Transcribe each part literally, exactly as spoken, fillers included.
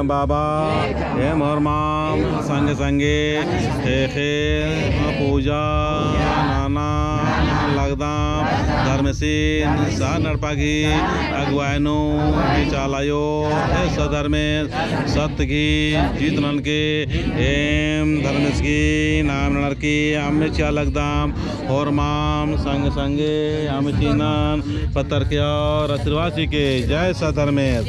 बाबा, एम होरमाम संगे संगे ख़ेख़ेल पूजा नना लगदम। धर्मेसिन सरना एड़पा गही अगुवाई नू, ए चाला आयो, ए सत धर्मेस, सत्य गही जीत ननके, एम धर्मेस गही नाम ननर की अम्म चिआ लगदम। होरमाम संगे संगे अम्म चिअनन पत्तर के और आशीर्वाद चिके। जय सत धर्मेस।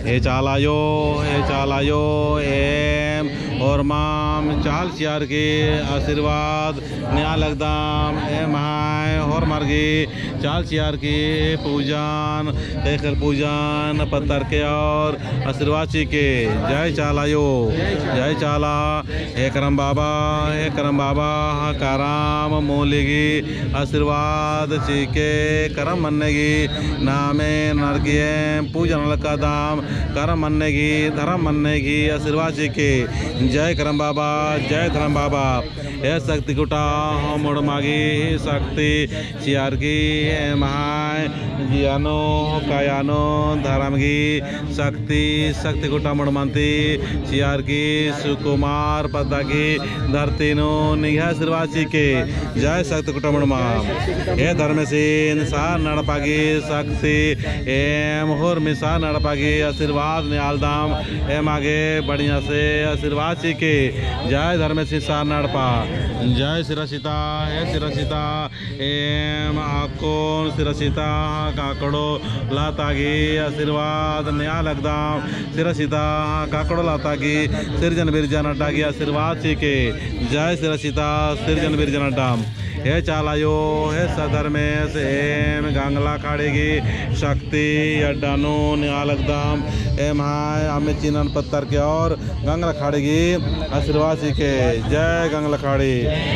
ए चाला आयो, ए चाला आयो, एम होरमाम चाल चिअर की आशीर्वाद नेआ लगदम। एम्है होरमर गही चाल चिअर की पूजन, ख़ेख़ेल पूजन पत्तर के और आशीर्वाद चिके। जय चाला आयो, जय चाला। हे करम बाबा, हे करम बाबा, करम मूली गही आशीर्वाद चिके। करम मन्न गही नामे ननर की एम पूजन लगदम। करम मन्न गही, धरम मन्न गही आशीर्वाद चिके। जय करम बाबा, जय धरम बाबा। हे शक्ति खुटा मुड़मा गही शक्ति चिअर की एम्है जिया नू, काया नू धरम गही शक्ति, शक्ति खुटा मुड़मन ती चिअर की सुकुमार पद्दा गही धरती नू निंग्है आशीर्वाद चिके। जय शक्ति खुटा मुड़मा। हे धर्मेसिन सरना एड़पा गही शक्ति, एम होरमी सरना एड़पा गही आशीर्वाद नेआलदम। एमा गे बढ़िया से आशीर्वाद चिके। जय धर्मेसिन सरना एड़पा। जय सिरा सीता, हे सिरा सीता। एम अक्कुन सिरा सीता काकड़ो लता गही आशीर्वाद नेआ लगदम। सिरा सीता काकड़ो लता गही सिरजन बिरजन अड्डा गही आशीर्वाद चिके। जय सिरा सीता सिरजन बिरजन अड्डा। हे चाला आयो, हे सत धर्मेस, एम गंगला खाड़ी गही शक्ति अड्डा नू नेआ लगदम। एम्है अम्म चिअनन पत्तर के और गंगला खाड़ी गही आशीर्वाद चिके। जय गंगला खाड़ी।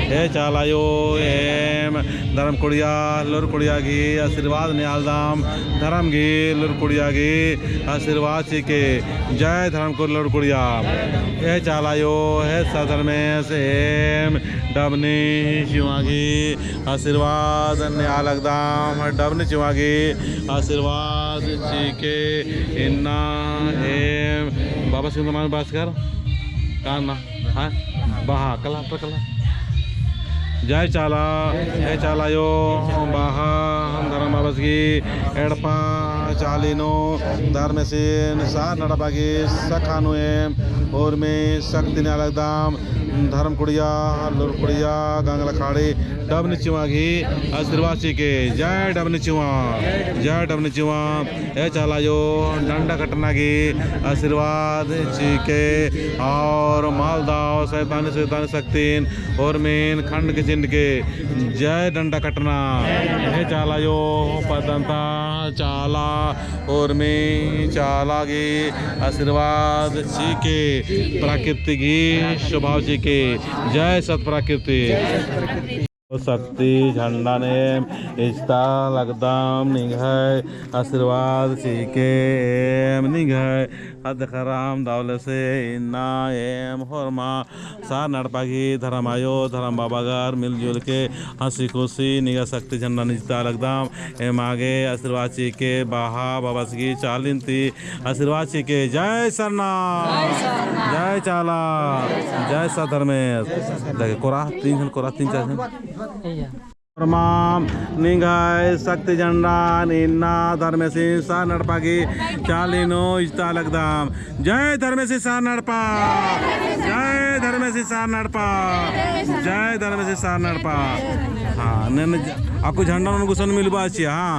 हे चाला आयो, एम धरम कुड़िया, लूर कुड़िया गही आशीर्वाद नेआलदम। धरम गही, लूर कुड़िया गही आशीर्वाद चिके। जय धरम कुड़िया, लूर कुड़िया। हे चाला आयो, हे सत धर्मेस, एम डबनी चिउवा गही आशीर्वाद नेआ लगदम। डबनी चिउवा गही आशीर्वाद चिके। इन्ना एम बाबा सिंह मान बास कर। का ना? हाँ? बहा, कला, कला। जय चाला, जय चाला आयो, बहा, धरम बाबस गही एड़पा चाली नू, धर्मेसिन सरना एड़पा गही सखा नू एम होरमी शक्ति नेआ लगदम। धरम कुड़िया, लूर कुड़िया, गंगला खाड़ी, डबनी चिउवा गही आशीर्वाद चिके। जय डबनी चिउवा, जय डबनी चिउवा। हे चाला आयो, डंडा कट्टना गही आशीर्वाद चिके और मलदव शैतानी, शैतानी शक्तिन होरमिन खंड के चिंड के। जय डंडा कट्टना। हे चाला आयो, पद्दंता चाला, होरमी चाला गही आशीर्वाद चिके, प्राकृतिक गही स्वभाव चिके। जय सत प्राकृतिक। शक्ति झंडन एम इजता लगदम। निंग्है आशीर्वाद चिके एम निंग्है अदखराम दवले से इन्ना एम होरमा सरना एड़पा गही धरम आयो धरम बाबा गर मिलजुल के हंसी खुशी निंग्है शक्ति झंडन इजता लगदम। एमा गे आशीर्वाद चिके बहा बाबस गही चालिन ती आशीर्वाद चिके। जय सरना, जय सरना। जय चाला, जय चाला। जय सत धर्मेस। देखे, कोरा, तीन झन कोरा, तीन चार झन। होरमाम निंग्है शक्ति झंडन इन्ना धर्मेसिन सरना एड़पा गही चाली नू इजता लगदम। जय धर्मेसिन सरना एड़पा, जय धर्मेसिन सरना एड़पा, जय धर्मेसिन सरना एड़पा। हाँ, नेन अक्कु झंडन गुसन मिलबा चिआ, हाँ।